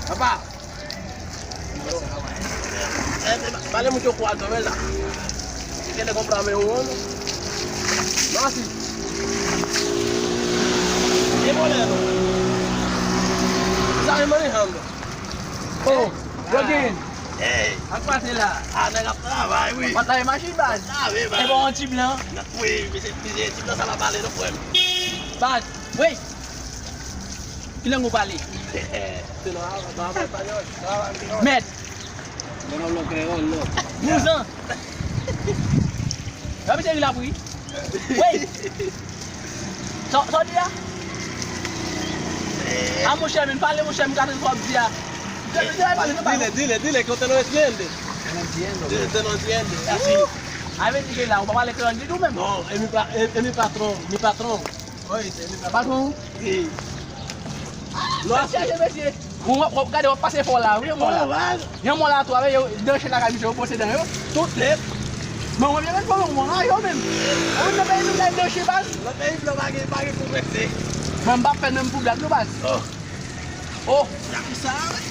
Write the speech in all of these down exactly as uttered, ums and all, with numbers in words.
Papa. Eh, pale moun yo kwa dòmè la. Kile konprann men ou. Masi. E mwen la. Sa e mwen hando. Oh, yo gen. Hey. Ak pase la. Ah, nèg ap travay, wi. Mwen travay machin baz. Travay, baz. E bon, yon ti blan. Wi, misye, misye, ti blan sa la pale, non, frè m. Baz, wi. Ki lang ou pale? Se nan, nan, nan, nan, nan, nan. Mèt. Mwen nan lang kreyòl, non. Vouzan. Gade misye ri la pou ri. Wi. Sa, sa w di a? A monchè, men pale monchè, m ka tande sa w ap di a. Dile, dile, dile, que usted no entiende. Yo no entiendo. Yo no entiende. Así. A vle di ke la, ou pa pale kreyòl ditou menm. Non, e mi pa, e, e mi patron, mi patron. Oye, se mi patron. Patron. Sí. Mesye, mesye. Bon, w ap, w ap gade, w ap pase fò la, wi, yon mò la. Yon mò la, tou, avè yo, dan chen lakay misye, yo bwose dan yo. Tout nèt. Bon, mwen, mwen, mwen, mwen, yo menm. Mwen, nan peyi nou, la, dan chen, baz. Nan peyi blan, pa gen, pa gen pou prese. Mwen, m p ap fè menm pou blag, non, baz. Oh. Oh. Sa, sa, wi.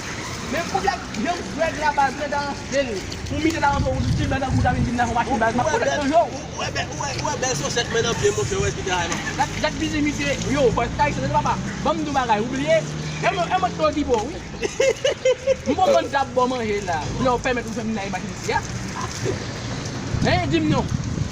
Men pou blag, yon blag la, baz, mwen, dan Pou misye ta rantre ou ti blan tankou ta vin vin nan machin baz, m ap fout nan je w. Ou wè bèl, ou wè, ou wè bèl sosèt mwen nan pye m, monchè, ou wè ki travay m ap fè. Gad, gad vizit misye, yo, bòs kay sosèt papa. Ban m di w bagay, ou bliye? E mwen, e mwen t okipe w, wi. M konprann sa ap ba w manje la. Lè w pèmèt ou fè m nan machin isi a. Hein, di m non.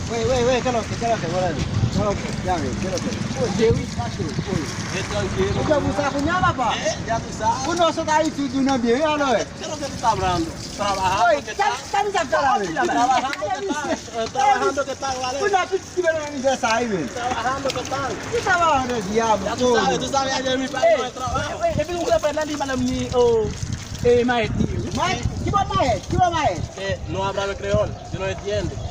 Wi, wi, wi, kèlòske, kèlòske, voilà. Kèlòske, dame, kèlòske. Oye, wi, fache, wi. Etranje, non. Ou fè pou sa kounye a, papa? Eh, ya tou sa. Pou nou sot Ayiti, tou nan byen, wi, alò. Kèlòske, tou sa, Brando? Trabajando, que tal? Sa nou sa fè la menm? Trabajando, que tal? Eh, trabajando, que tal, vale? Pou nan pitit ki vin nan mizè sa, wi, men. Trabajando, que tal? Ki trabajando, diabo? Ya tú sabes, tú sabes, ayer mi padre no trabajó. Epi nou konnen fè nan li, madanm ni, oh, eh, mayèt ni, wi. Mayèt? Ki bò mayèt? Ki bò mayèt? Eh, no hablamos creol, yo no entiende.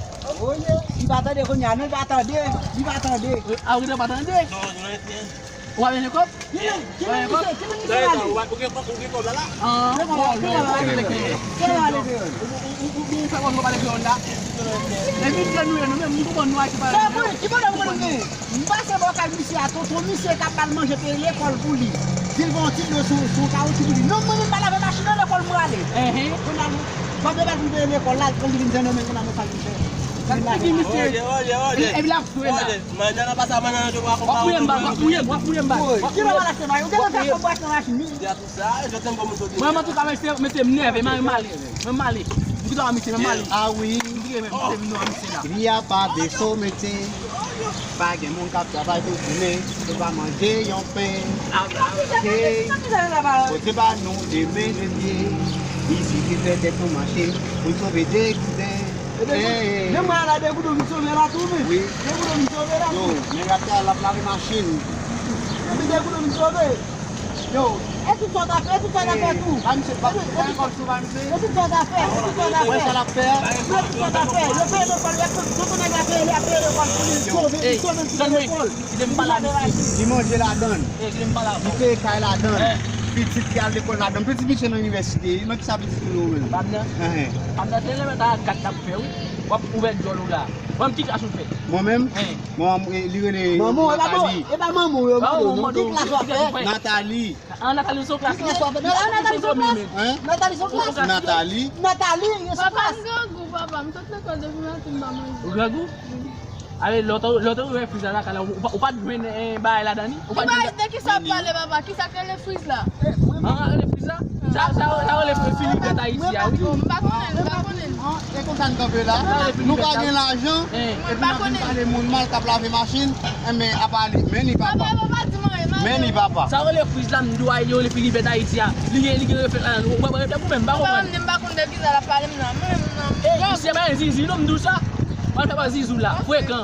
Oye, li pa tande kounye a, non, li pa tande, li pa tande. Ah, ou pa tande? No, yo no entiende. Ou pa bezwen kòb? Ki moun, ki moun misye, ki moun misye pale? Ou gen kòb la? Ah, non, non, non, ou pa pale kreyòl. Ou fè kòb, ou pale kreyòl la. Epi, nou, nou, nou, nou konprann nou a ki pale. Sa vre, ki pwoblèm ou konn gen? M pase bò kay misye a, tonton misye k ap ba l manje, peye lekòl pou li. Di l gen yon ti dlo sou, sou kawotchou pou li. Non, mwen menm pa lave machin nan lekòl m prale. Kounye a, ban m de bal pou m peye lekòl la, l pran li vin Sendomeng, kounye a, mwen sa l vin fè. Sa k di misye? Oye, oye, oye. Epi l ap jwe la. Oye, mañana pasa mañana yo va comprar otro. W ap mouye m bal, w ap mouye m, w ap mouye m bal. Ki lè w al achte machin? Ou gen lè w fè kòb pou achte machin, wi. Ya tú sabes, yo tengo mucho dinero. Mwen, antouka, mesye, mesye, m nève, m ale. Mwen m ale. M kite w a misye, mwen m ale. Ah wi. M kite menm, m kite m non a misye la. Kriya pa de somete. Pa gen moun k ap travay pou jounen. Yo pa manje yon pen. Hey. Pote ba nou de men de pye. Isi ki fè tèt nou mache. Pou n sove de goumen. Hey. Men mwen la de goumen vin sove la tou, men. Wi. De goumen vin sove la tou. Yo, men rapè a l ap lave machin. Epi de goumen vin sove. Yo. E tout sa w ta fè, e tout sa w ta fè tou. Ba misye, ba, ba misye kòb sou ba misye. E tout sa w ta fè, e tout sa w ta fè. Wè sa l ap fè a? E tout sa w ta fè. Yo peye lekòl, yo ap, tonton nèg la peye, li ap peye lekòl pou li sove, li sove l pou lekòl. Kite m pale a misye. Li manje ladan l. Li peye kay ladan l. Pitit ki al lekòl ladan l. Pitit misye nan inivèsite. Nan ki sa pitit ou yo menm? Pam nan. Pam nan, se lè mèt a kat n ap fè, wi. W ap ouvè djòl ou la. Mwen, ki klas ou fè? Mwen menm? Mwen, li rele Nathalie. E pa manman w yo mande w non. Ki klas w ap fè? Nathalie. Ah, Nathalie se yon klas li ye? Ki klas w ap fè? Nathalie se yon klas? Hein? Nathalie se yon klas? Nathalie. Nathalie se yon klas? Papa m grangou, papa m sot lekòl depi maten m pa manje. Ou grangou? Ale, lè w te, lè w te ouvè friz la lakay la, ou pa, ou pa t jwenn, eh, bagay ladan li? Ou pa t jwenn. Ki bagay, de ki sa w ap pale, papa? Ki sa k rele friz la? Ah, rele friz la? Sa, sa, sa rele Filibèt Ayiti a, wi. M pa konnen, m pa konnen. E konsa n kanpe la. Nou pa gen lajan, epi n ap vin pale moun mal k ap lave machin. Enben, apa li, men li papa. Men li papa. Sa rele friz la, m di w a, yo rele Filibèt Ayiti a. Li gen, li gen reflèks la, ou pa reflèks ou menm, m pa konprann. Papa m di m pa konn de ki sa l ap pale m nan. Mwen menm nan. Ey, misye pa gen zizi non, m di w sa. W al fè pa zizi w la, frekan.